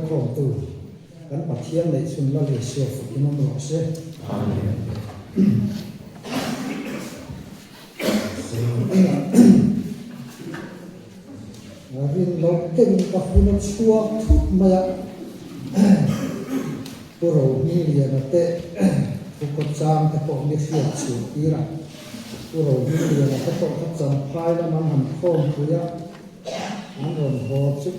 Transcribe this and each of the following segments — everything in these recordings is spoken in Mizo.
Rel khawmtu kan Pathian neih chhun Lal Isua fakin awm rawh se. Amen. Rin loh deuhin ka hun a chhuak thut mai a, Pu Rohmingliana te Pu Kawchang te pawh mi hriat chhuah tir a, Pu Rohmingliana te pawh kha Champhai lam an han khawmpui a, an rawn haw chu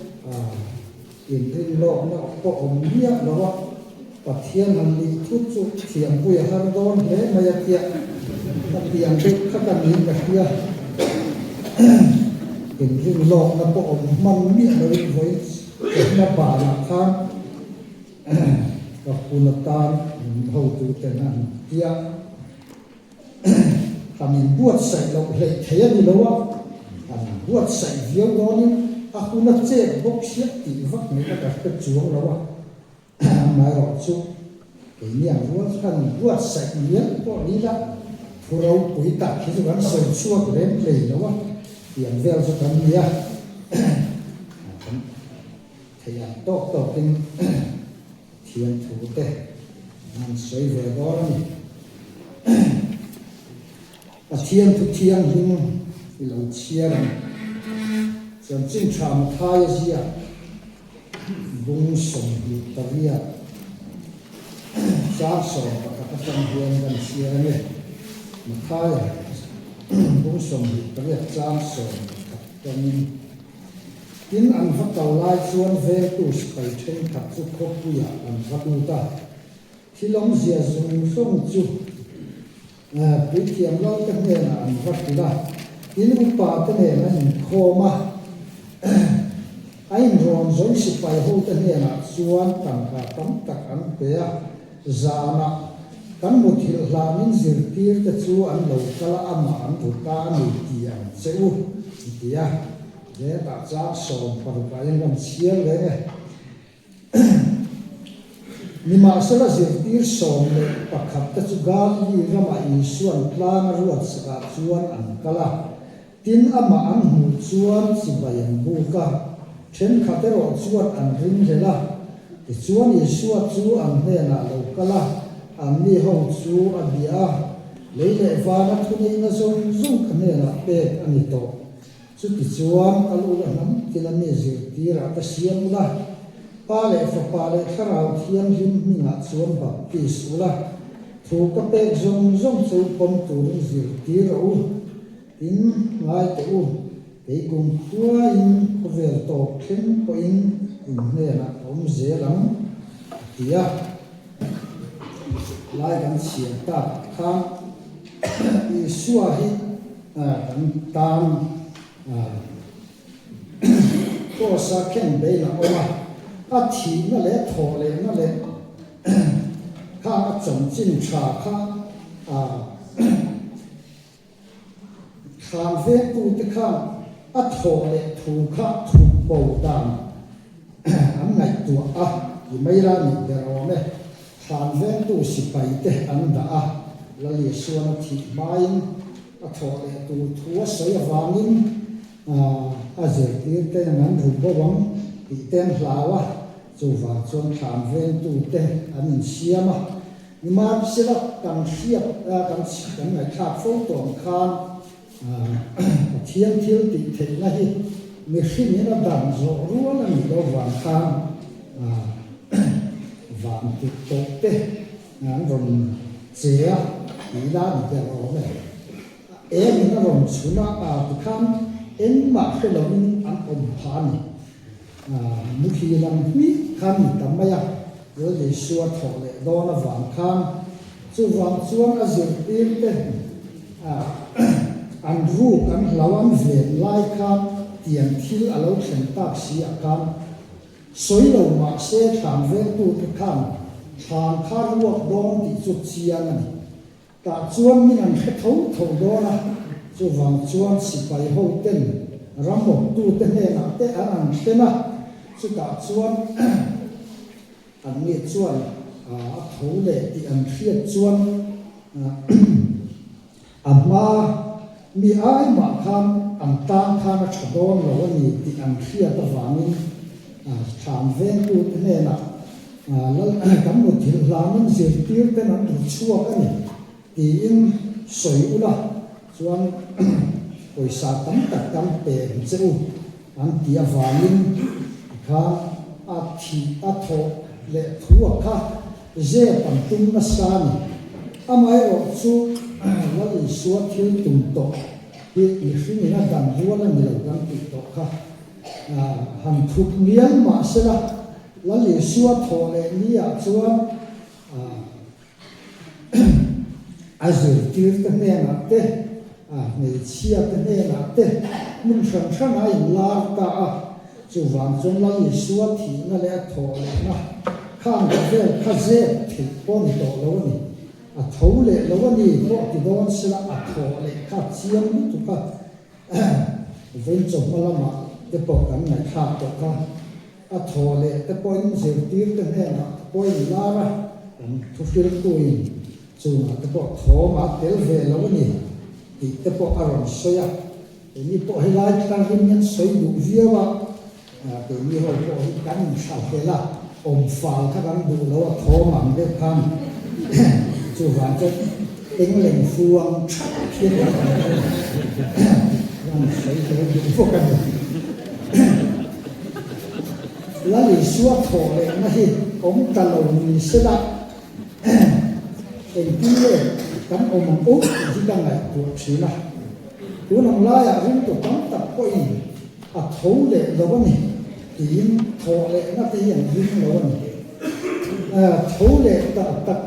inrin lawkna pawh awm miah lo a, Pathian han nih thut chu thiampui a har dawn hle mai a tia ka tiang deuh kha ka niin ka hria. Inrin lawkna pawh awm hman miah loin vawi chawhma banah khan ka hun atan min hotuten an tia. Kan inbuatsaih loh hleih thei a ni lo a, kan buatsaih viau dawnin a hun a chet bawk siah tih vak mai ka hre chuang lo a, amaherawh chu keini ang rual chu kan inbuatsaih mial pawh ni ila thu ropui tak hi chu kan sawi chhuak reng hlei lo a, tiang vel chu kan ni a, kan theih ang tawk tawkin Thiamthu te an sawi ve dawn a ni. Pathian thu thianghlim i lo chhiar ang. Chanchin tha Mathaia ziak bung 28 chang 11 atang hian kan chhiar a ni. Mathaia bung 28 chang 11 atangin. Tin, an va kal lai chuan vengtu sipai thenkhat chu khawpuiah an va lut a. Thil awmzia zawng zawng chu puithiam lalte hnenah an va hrilh a. Tin, upa te nen an inkhawm a. A inrawn zawng sipai hote hnenah chuan tangka tam tak an pe a. Zanah kan muthilh hlanin zirtirte chu an lo kal a, amah an ru ta a ni tih ang che u, an ti a. Hetah chang 16 ah hian kan chhiar reng e. Nimahsela zirtir 11 te chu Galili ramah Isua'n tlang a ruat sakah chuan an kal a. Tin, amah an hmuh chuan chibai an buk a, thenkhat erawh chuan an ringhlel a. Tichuan Isua chu an hnenah lo kal a, anni ho chu a bia a, Lei leh vana thuneihna zawng zawng ka hnenah pek a ni tawh. Chutichuan kal ula hnam tina mi zirtirah te siam ula, Pa leh Fapa leh Thlarau Thianghlim hmingah chuan baptis ula, thu ka pek zawng zawng chu pawm turin zirtir rawh u. Tin, ngai teh u, kei kum khuain khawvel tawp thleng pawhin in hnenah ka awm zel ang, a ti a. Lai kan chhiar tak khan Isua hi kan tan Kraws-a khen bein a awm a, a thihna leh thawh lehna leh kha a chanchin tha kha Thlan vengtute khan a thawh leh thu kha thup bo dan an ngaihtuah a, ti mai la nih ber awm e. Thlan vengtu sipaite an dah a, Lal Isuan a thih hmain a thawh leh tur thu a sawi avangin a zirtirte an an ru bo ang tih te an hlau a, chuvang chuan thlan vengtute an insiam a. Nimahsela kan hriat kan kan ngaihthlak fo tawh ang khan Pathian thil tih theihna hi mihringin a dan zawh rual a nih loh vang khan van tut tawh te an rawn che a tih la ni ber awm e. Engin a rawn chhun a tikhan engmah hre loin an awm phah a ni. Muhli lam hmih khan ni ta mai a, Lal Isua thawh leh dawn avang khan chuvang chuan a zirtirte an ruk an hlau an ven lai khan tiang thil a lo thlen tak si ah khan sawi lo mah se thlan vengtute khan thlan kha ruak dawn tih chu chiang a ni. Tah chuan min an hre tho tho dawn a, chuvang chuan sipai ho ten ramawptute hnenah te an an thlen a, chutah chuan an ni chuan a tho leh tih an hriat chuan a hma mi ai mah khan an tan khan a tha dawn lo a ni tih an hriat avangin thlan Thlan vengtute hnenah Lal kan muthilh hlanin zirtirten an ru chhuak a ni tiin sawi ula chuan pawisa tam tak kan pe ang che u an tih avangin tikhan a thih a thawh leh thu a kha zep an tum nasa a ni. Amaherawh chu Lal Isua thil tum tawh hi mihringin a dan rual a ni lo kan tih tawh kha. Han thup mial mah sela, Lal Isua thawh leh ni ah chuan a zirtirte hnenah te, hmeichhiate hnenah te hmun hran hran a inlar ta a. Chuvang chuan Lal Isua thihna leh a thawh lehna khang khawvel kha zep theih pawh ni tawh lo a ni. A tho leh lo a ni pawh ti dawn sela a thawh leh kha chiang lutuk a. Vawiin chawhma lamah te pawh kan ngaihthlak tawh kha. A thaw leh te pawhin zirtirte hnenah te pawhin lar a, kan thuhriltuin chungah te pawh thawm a tel ve lo a ni tih te pawh a rawn sawi a. Keini pawh helai thlarin hian sawi duh viau a, keini ho pawh hi kan inhral hlel a, awm fal kha kan duh lo a, thawm ang deuh khan chuvang chuan engleng fu ang thap hian kan awm thei a, kan sawi tel duh bawk a ni. Lal Isua thawh lehna hi awm ta lo ni sela engtin nge kan awm ang u tih hi ka ngaihtuah thin a. Tun ang laiah ringtu tam tak pawhin a tho leh lo a ni tiin thawh lehna te hi an ring lo a ni. Tho leh tak tak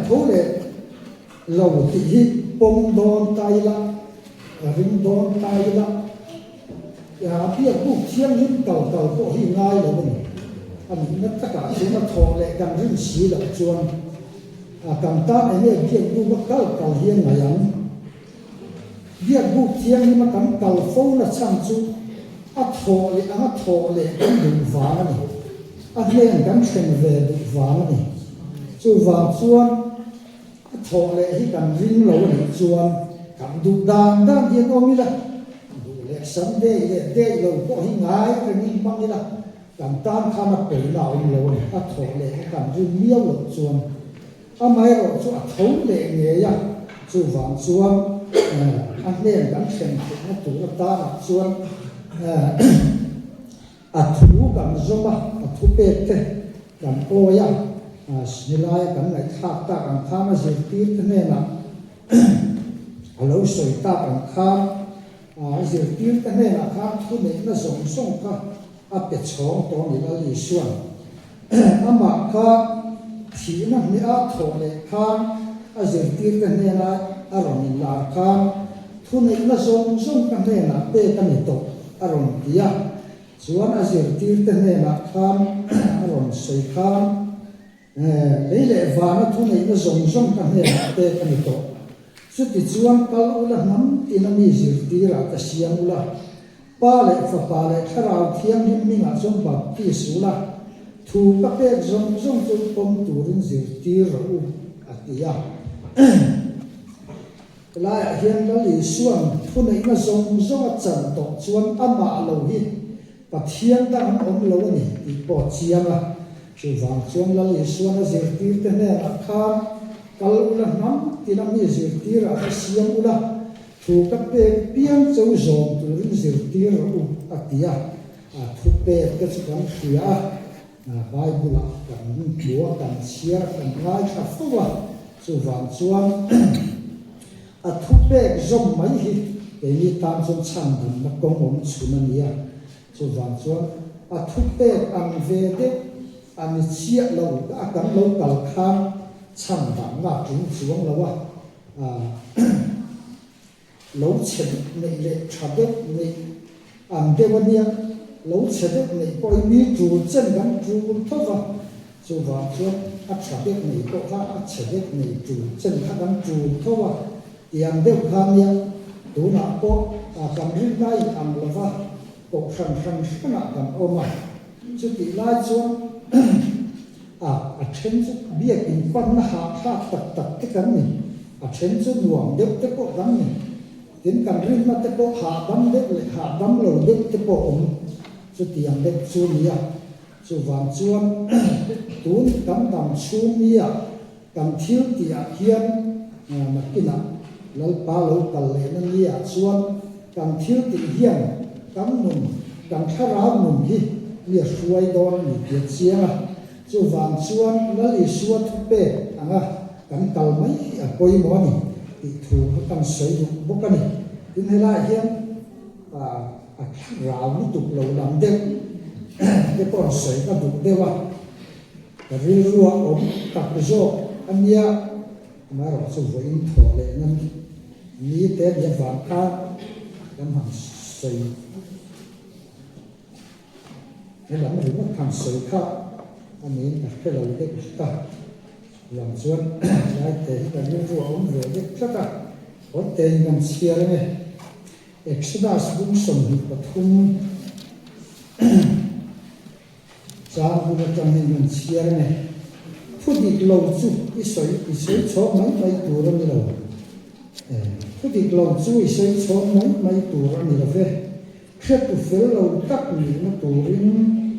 tho leh lo tih hi pawm dawn ta ila, ring dawn ta ila, A biak buk thianghlim kal kal pawh hi ngai lo a ni. A nihna takah chuan a thawh leh kan rin si loh chuan a kan tan eng nge biak buk a kal kal hi a ngaih ang. Biak buk thianghlim a kan kal fo na chhan chu a thawh leh anga thawh leh kan duh vang a ni. A hnen kan thlen ve duh vang a ni. Chuvang chuan A thawh leh hi kan ring lo a nih chuan kan duh dan dan hian awm ila, duh leh Sunday leh day lo pawh hi ngai rengin hmang ila, kan tan khan a peihna a awm lo a ni. A thawh leh hi kan rin miau loh chuan amaherawh chu a tho leh ngei a, chuvang chuan a hnen kan thlen theihna tur atanah chuan A thu kan zawm a, a thu pek te kan awi a, helaia kan ngaihthlak tak ang khan a zirtirte hnenah a lo sawi tak ang khan a zirtirte hnenah khan thuneihna zawng zawng kha a pe chhawng tawh a ni Lal Isuan. Amah kha thihna hneha thawh leh khan a zirtirte hnena a rawn inlar khan thuneihna zawng zawng ka hnenah pek a ni tawh a rawn ti a, chuan a zirtirte hnenah khan a rawn sawi khan, Lei leh vana thuneihna zawng zawng ka hnenah pek a ni tawh. Chutichuan kal ula hnam tina mi zirtirah ka siam ula, Pa leh Fapa leh Thlarau Thianghlim hmingah chuan baptis ula, thu ka pek zawng zawng chu pawm turin zirtir rawh u, a ti a. Helaiah hian Lal Isua'n thuneihna zawng zawng a chan tawh chuan amah lo hi Pathian dang an awm lo a ni tih pawh a chiang a. Chuvang chuan Lal Isua'n a zirtirte hnenah khan kal ula hnam tina mi zirtirah te siam ula, Thu ka pek piang cho zawm turin zirtir rawh u, a ti a. A thu pek te chu kan hria a, Bible-ah kan hmu a, kan chhiar a, kan ngaithla fo a. Chuvang chuan a thu pek zawm mai hi keini tan chuan chhandamna kawng awm chhun a ni a. Chuvang chuan a thu pek ang ve deuh a ni chiah lo a kan lo kal khan chhandamna a tling chuang lo a. Lo chhe neih leh tha deuh neih ang deuh a nia, lo chhe deuh neih pawh hi mi tul chen kan tul tho va, chuvang chuan a tha deuh neih pawh kha a chhe deuh nei tul chen kha kan tul tho a tih ang deuh kha a nia, tunah pawh kan rinna in ang lo va, kohhran hran hranah kan awm a, chutih lai chuan A, a then chu biak inpanna hahthlak tak tak te kan ni, a then chu nuam deuh te pawh kan ni. Tin, kan rinna te pawh hahdam deuh leh hahdam lo deuh te pawh awm chutiang deuh chu nia. Chuvang chuan tun kan dam chhung nia kan thil tihah hian nakinah Lalpa lo kal lehna niah chuan kan thil tih hian kan nun, kan thlarau nun hi mi a hruai dawn a ni tih a chiang a. Chuvang chuan Lal Isua thupek anga kan kal mai hi a pawimawh a ni tih thu kha kan sawi duh bawk a ni. Tin helaiah hian a thlarau lutuk lo lam deuh te pawh an sawi ka duh deuh a, ka rilrua awm tak zawk a nia, amaherawh chu vawiin thawh leh nan ni te nia vang khan kan han sawi. He lam ringawt khan sawi kha a niin ka hre lo deuh hret a, lam chuan Laite hi ka rilru a awm ve deuh tlat a, Hawntein kan chhiar ange. Exodus bung 23 chang bung atang hian kan chhiar ange. Thu dik lo chu i sawi i sawi chhawm mai mai tur a ni lo. Thu dik lo chu i sawi chhawm mai mai tur a ni lo ve. Hretu fel lo tak nihna turin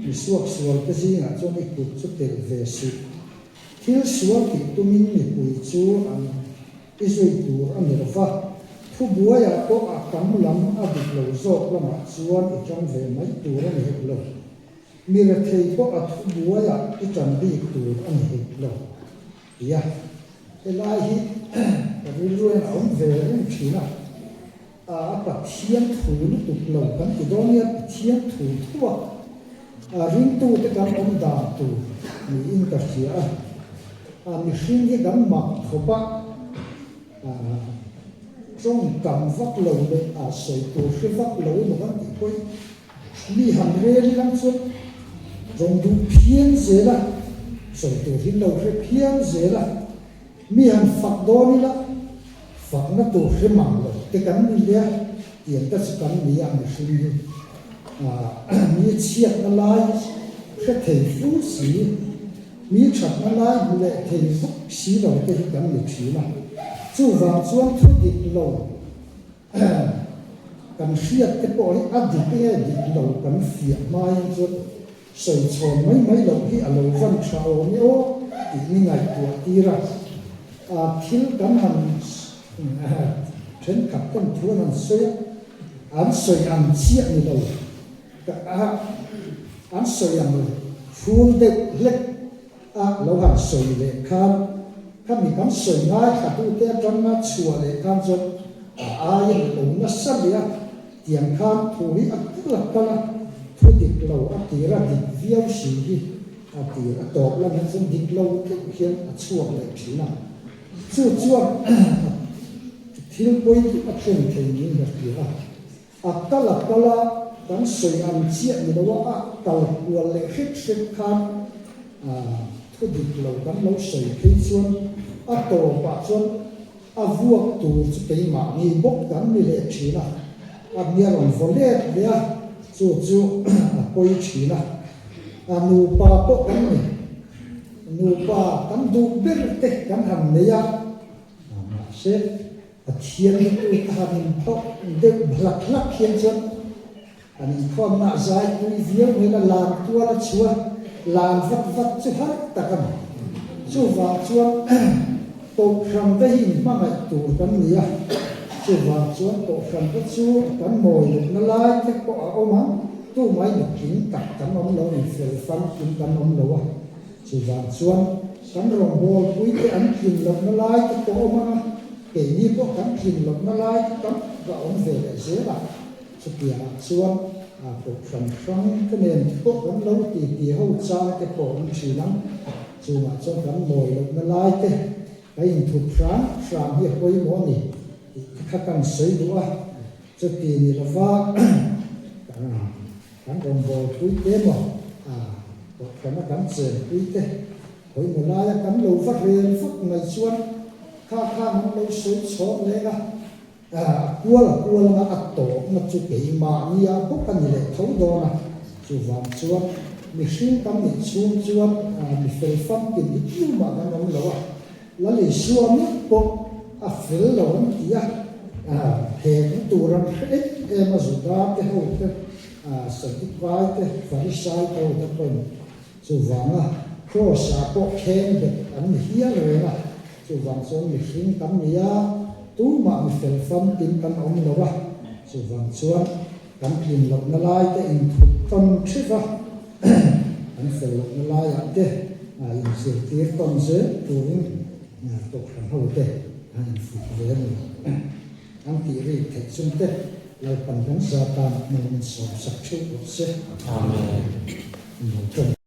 mi suaksual te zingah chuan i kut chu telh ve suh. Thil sual tih tumin mipui chu an i zui tur a ni lo va, thubuaiah pawh a tam lam a dik lo zawk lamah chuan i ṭang ve mai tur a ni hek lo. Mi rethei pawh a thubuaiah i ṭan bik tur a ni hek lo. Tia, helai hi ka rilruin a awm ve reng ṭhin a. A Pathian thu lutuk lo kan ti dawn nia, Pathian thu thu a, a ringtute kan awm dan tur niin ka hria a. A mihring hi kan mak khawp a, a tawngkam vak lo leh a sawi tur hre vak lo emaw kan tih pawhin mi han rel ilang chuan tawng duh phian zel a, sawi tur hi lo hre phian zel a. Mi han fak dawn ila, fakna tur hre mang lo te kan ni hle a, tiang te chu kan ni a mihring hi. Mi chhiatna lai hre thei fu si, mi thatna lai hmu leh thei vak si lo te hi kan ni thin a. Chuvang chuan thu dik lo kan hriat te pawh hi a dik nge dik lo kan fiah hmain chuan Sawi chhawn mai mai loh hi a lo van tha awm e aw tih mi ngaihtuah tir a, a thil kan han thenkhat ten thu an han sawi a, an sawi ang chiah ni lo, an sawi ang hrul deuh hlek a lo han sawi leh khan khami kan sawi ngaithla tute atanga chhuah leh khan chuan a aia ni lo nasa leh a. Tiang khan thu hi a kal a kal a, thu dik lo a tir a dik viau si hi a tir a tawp lam hian chuan dik lo deuh hian a chhuak leh thin a. Chu chuan thil pawi chu a thlen thei niin ka hria a. A kal a kal a, kan sawi ang chiah ni lo a, a kal kual leh hret hret khan thu dik lo kan lo sawi phei chuan a tawpah chuan A vuak tur chu keimahni bawk kan ni leh thin a, a mi a rawn vaw let leh a, chu chu a pawi thin a. A nupa pawh kan ni, nupa kan duh ber te kan han nei a, mahse Pathian ringtu ka han inphawrh deuh hlak hlak hian chuan An inkhawmna a zai pui viau mai la, lan tual a chhuah, lan vat vat chu har tak a ni. Chuvang chuan Kohhran te hi inhmangaih tur kan ni a, chuvang chuan Kohhran te chu kan mawi lohna lai te pawh a awm ang, tumah in tling tak kan awm lo, in fel famkim kan awm lo a, chuvang chuan kan rawngbawlpui te an tlin lohna lai te pawh a awm ang a, keini pawh kan tlin lohna lai te tam tak a awm ve leh zel a. Chutiangah chuan kohhran hrang te nen pawh kan lo ti ti ho chang te pawh an thin ang. Chungah chuan kan mawi lohna lai te ka inthup hram hram hi a pawimawh a ni tih te kha kan sawi duh a. Chuti ni lova kan rawngbawlpui te emaw kohhrana kan chenpui te pawimawh laia kan lo va rel vak mai chuan kha khan an lo sawi chhawm leng a. A kual a kual anga a tawpna chu keimahnia bawk a ni leh tho dawn a, chuvang chuan mihring kan nih chhung chuan mi fel famkim hi tumah kan awm lo a, Lal Isua meuh pawh a fel lo an ti a, hekna tur an hre em em a, Juda te ho te, Sadukai te, Farisai te ho te pawhin. Chuvanga Kraws-ah pawh kheng bet an ni hial reng a, chuvang chuan mihring kan ni a, tumah mi fel famkim kan awm lo a, chuvang chuan kan tlin lohna lai te inthup tawn theuh a, kan fel lohna laiah te inzirtir tawn zel turin Kohhran hote an infuih ve a ni. An tih rik theih chung te Lalpan kan za tan hmel min sawmsak theuh rawh se. Amen. Inlo tawng.